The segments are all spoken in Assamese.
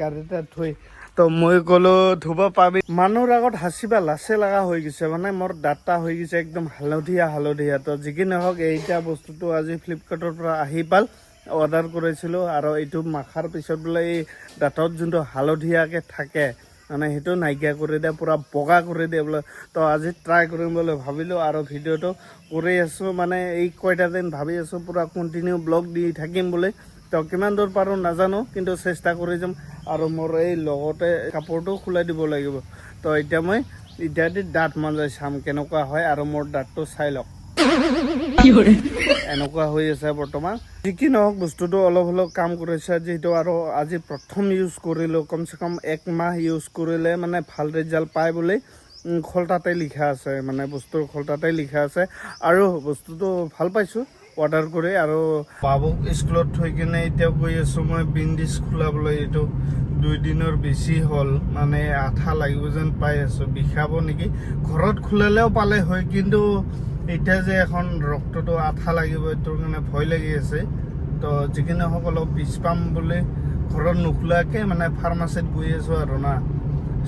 গাড়ীতে থৈ। তো মই ক'লো, ধুব পাবি, মানুহৰ আগত হাঁচিবা লাজে লগা হৈ গৈছে। মানে মোৰ দাঁতটা হৈ গৈছে একদম হালধীয়া হালধীয়া। তো যি কি নহওক, এইটা বস্তুটো আজি ফ্লিপকাৰ্টৰ পৰা আহি পাল, অৰ্ডাৰ কৰিছিলোঁ। আৰু এইটো মাখাৰ পিছত বোলে এই দাঁতত যোনটো হালধীয়াকৈ থাকে, মানে সেইটো নাইকিয়া কৰি দিয়ে, পূৰা বগা কৰি দিয়ে বোলে। তো আজি ট্ৰাই কৰিম বুলি ভাবিলোঁ আৰু ভিডিঅ'টো কৰি আছোঁ। মানে এই কয়টা দিন ভাবি আছোঁ পূৰা কণ্টিনিউ ব্লগ দি থাকিম বুলি। তো কিমান দূৰ পাৰোঁ নাজানো, কিন্তু চেষ্টা কৰি যাম। আৰু মোৰ এই লগতে কাপোৰটো খোলাই দিব লাগিব। তো এতিয়া মই এতিয়া দি দাঁত মাজাই চাম কেনেকুৱা হয়। আৰু মোৰ দাঁতটো চাই লওক, এনেকুৱা হৈ আছে বৰ্তমান। যি কি নহওক, বস্তুটো অলপ হ'লেও কাম কৰিছে যিহেতু। আৰু আজি প্ৰথম ইউজ কৰিলোঁ। কমচে কম এক মাহ ইউজ কৰিলে মানে ভাল ৰিজাল্ট পায় বুলি খোলতাতে লিখা আছে, মানে বস্তুৰ খোলতাতে লিখা আছে। আৰু বস্তুটো ভাল পাইছোঁ অৰ্ডাৰ কৰি। আৰু বাবুক স্কুলত থৈ কিনে এতিয়া গৈ আছোঁ মই বেণ্ডেজ খোলাবলৈ। এইটো 2 দিনৰ বেছি হ'ল, মানে আঠা লাগিব যেন পাই আছোঁ। বিষাব নেকি? ঘৰত খোলালেও পালে হয়, কিন্তু এতিয়া যে এখন ৰক্তটো আঠা লাগিব, এইটোৰ কাৰণে ভয় লাগি আছে। তো যি কি নহওক, অলপ বিষ পাম বুলি ঘৰত নোখোলাকৈ মানে ফাৰ্মাচীত গৈ আছোঁ আৰু না,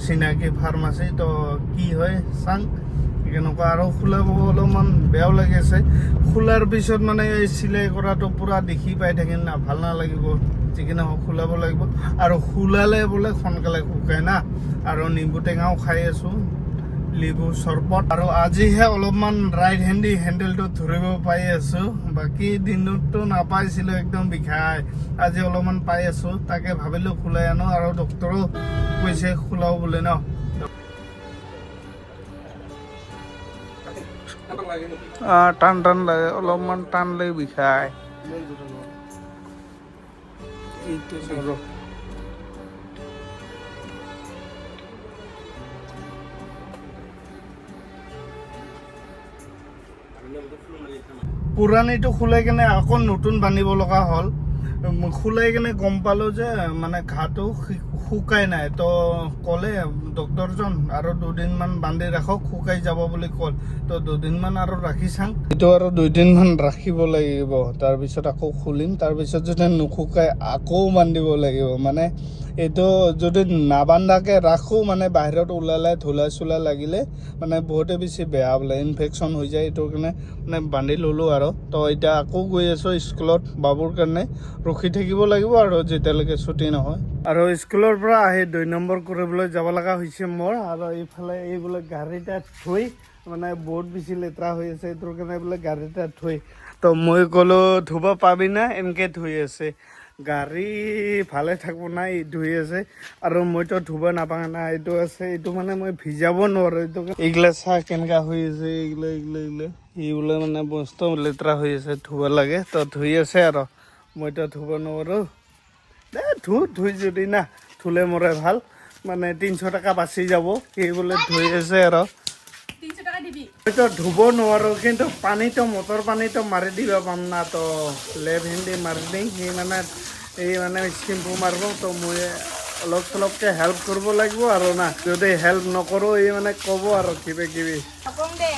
চিনাকি ফাৰ্মাচী। তো কি হয় চাং কেনেকুৱা। আৰু খোলাব অলপমান বেয়াও লাগি আছে। খোলাৰ পিছত মানে এই চিলাই কৰাটো পূৰা দেখি পাই থাকিম না, ভাল নালাগিব। যি কি নহওক, খোলাব লাগিব। আৰু খোলালে বোলে সোনকালে শুকায় না। আৰু নিম্বু টেঙাও খাই আছোঁ, লেবু চৰবত। আৰু আজিহে অলপমান ৰাইট হেণ্ডি হেণ্ডেলটো ধৰিব পাই আছো। বাকী দিনততো নাপাইছিলো, একদম বিষাই। আজি অলপমান পাই আছো, তাকে ভাবিলো খোলাই আনো। আৰু ডক্তৰো কৈছে খোলাও বোলে ন। টান টান লাগে, অলপমান টান লাগি বিষায়। এইটো পুৰণিটো খোলাই কেনে আকৌ নতুন বান্ধিব লগা হ'ল। খোলাই কেনে গম পালোঁ যে মানে ঘাঁটো শুকাই নাই। তো ক'লে ডক্তৰজন, আৰু দুদিনমান বান্ধি ৰাখক, শুকাই যাব বুলি ক'ল। তো দুদিনমান আৰু ৰাখি চাং। এইটো আৰু দুদিনমান ৰাখিব লাগিব, তাৰপিছত আকৌ খুলিম। তাৰপিছত যদি নুশুকাই, আকৌ বান্ধিব লাগিব। মানে এইটো যদি নাবান্ধাকে ৰাখোঁ, মানে বাহিৰত ওলালে ধূলা চোলা লাগিলে মানে বহুতে বেছি বেয়া বোলে, ইনফেকশ্যন হৈ যায়। এইটোৰ কাৰণে মানে বান্ধি ল'লোঁ আৰু। তো এতিয়া আকৌ গৈ আছোঁ স্কুলত, বাবুৰ কাৰণে ৰখি থাকিব লাগিব আৰু যেতিয়ালৈকে ছুটি নহয়। আৰু স্কুলৰ পৰা আহি 2 নম্বৰ কৰিবলৈ যাব লগা হৈছে মোৰ। আৰু এইফালে এই বোলে গাড়ীটা থৈ, মানে বহুত বেছি লেতেৰা হৈ আছে, এইটোৰ কাৰণে বোলে গাড়ীটা থৈ। তো মই ক'লো, ধুব পাবি না, এনেকে ধুই আছে গাড়ী, ভালে থাকিব নাই, ধুই আছে। আৰু মইতো ধুব নাপাওঁ না। এইটো আছে, এইটো মানে মই ভিজাব নোৱাৰোঁ। এইটো এইগিলা চাহ কেনেকা হৈ আছে, এইগিলা এইগিলা এইগিলা। ই বোলে মানে বস্তু লেতেৰা হৈ আছে, ধুব লাগে। তো ধুই আছে আৰু মইতো ধুব নোৱাৰোঁ। দে ধু, ধুই যদি না ধুলে মোৰে ভাল, মানে 300 টকা বাচি যাব। সি বোলে ধুই আছে আৰু 300 টকা দিবি। মইতো ধুব নোৱাৰোঁ, কিন্তু পানীটো, মটৰ পানীটো মাৰি দিব পাম না। তো লেফ্ট হেণ্ডি মাৰি দিম, সি মানে এই মানে চেম্পু মাৰিব। তো মই অলপ চলপকৈ হেল্প কৰিব লাগিব আৰু না। যদি হেল্প নকৰোঁ, এই মানে ক'ব আৰু কিবা কিবি। নকং দে।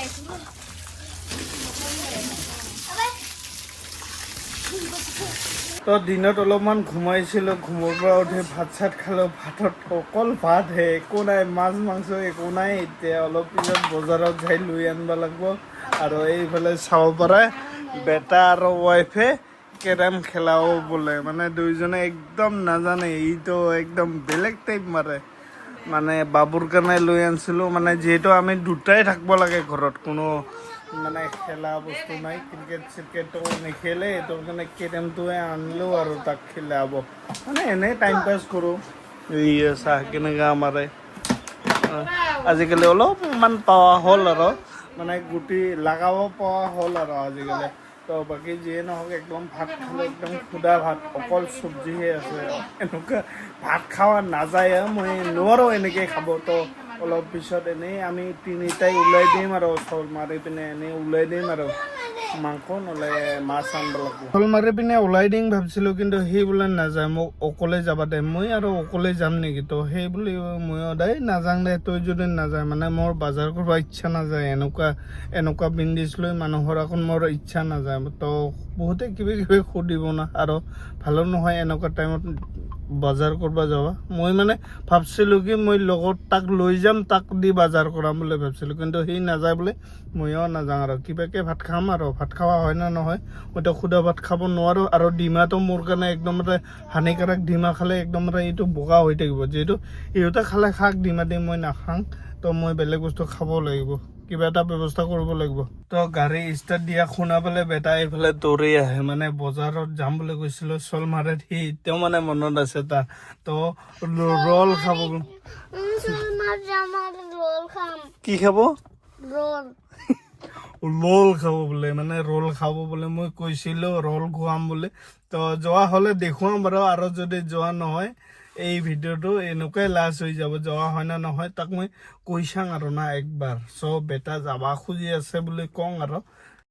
তো দিনত অলপমান ঘুমাইছিলোঁ। ঘুমৰ পৰা উঠি ভাত চাত খালোঁ। ভাতত অকল ভাতহে, একো নাই, মাছ মাংস একো নাই। এতিয়া অলপ পিছত বজাৰত যাই লৈ আনিব লাগিব। আৰু এইফালে চাব পাৰে, বেটা আৰু ৱাইফে কেৰম খেলাও বোলে। মানে দুইজনে একদম নাজানে, এইটো একদম বেলেগ টাইপ মাৰে। মানে বাবুৰ কাৰণে লৈ আনিছিলোঁ, মানে যিহেতু আমি দুটাই থাকিব লাগে ঘৰত, কোনো মানে খেলা বস্তু নাই, ক্ৰিকেট চিকেটো নেখেলে, এইটোৰ কাৰণে কেৰমটোৱে আনিলোঁ আৰু তাক খেলাব। মানে এনেই টাইম পাছ কৰোঁ। এই চাহ কেনেকুৱা মাৰে। আজিকালি অলপমান পোৱা হ'ল আৰু, মানে গুটি লগাব পোৱা হ'ল আৰু আজিকালি। তো বাকী যিয়ে নহওক, একদম ভাত খালোঁ, একদম সুদা ভাত, অকল চব্জিহে আছে। এনেকুৱা ভাত খোৱা নাযায়, মই নোৱাৰোঁ এনেকৈ খাব। তো অলপ পিছত এনেই আমি তিনিটাই ওলাই দিম আৰু চল মাৰি পিনে এনেই ওলাই দিম আৰু মাংস নহ'লে মাছ আনিব লাগিব। চল মাৰি পিনে ওলাই দিম ভাবিছিলোঁ, কিন্তু সি বোলে নাযায়, মোক অকলে যাবা দে। মই আৰু অকলে যাম নেকি? তো সেই বুলি মই সদায় নাযাওঁ দে, তই যদি নাযায়। মানে মোৰ বজাৰ কৰিব ইচ্ছা নাযায়। এনেকুৱা এনেকুৱা বেণ্ডেজ লৈ মানুহৰ আকৌ মোৰ ইচ্ছা নাযায়। তো বহুতে কিবা কিবি সুধিব না, আৰু ভালো নহয় এনেকুৱা টাইমত। বজাৰ কৰিব যাবা। মই মানে ভাবছিলোঁ কি মই লগত তাক লৈ যাম, তাক দি বজাৰ কৰাম বুলি ভাবছিলোঁ, কিন্তু সি নাযায় বোলে, ময়ো নাযাওঁ আৰু। কিবাকে ভাত খাম আৰু। ভাত খোৱা হয় না নহয়, মইতো সুদা ভাত খাব নোৱাৰোঁ। আৰু ডিমাটো মোৰ কাৰণে একদম এটা হানিকাৰক। ডিমা খালে একদম এটা এইটো বগা হৈ থাকিব। যিহেতু ইহঁতে খালে খাক, ডিমা দি মই নাখাওঁ। তো মই বেলেগ বস্তু খাব লাগিব, কিবা এটা ব্যৱস্থা কৰিব লাগিব। তো গাড়ী ষ্টাৰ্ট দিয়া শুনা পালে বেটা এইফালে দৌৰি আহে। মানে বজাৰত যাম বুলি কৈছিলোঁ চলমাৰত, সি এতিয়াও মানে মনত আছে তাৰ। তো ৰল খাব। ৰোল খাম। কি খাব? ৰোল। ৰোল খাব বোলে, মানে ৰোল খাব বোলে। মই কৈছিলোঁ ৰোল খুৱাম বুলি। তো যোৱা হ'লে দেখুৱাম বাৰু। আৰু যদি যোৱা নহয়, এই ভিডিঅ'টো এনেকুৱাই লাষ্ট হৈ যাব। যোৱা হয় না নহয় তাক মই কৈ চাং আৰু না একবাৰ। চ' বেটা যাবা খুজি আছে বুলি কওঁ আৰু।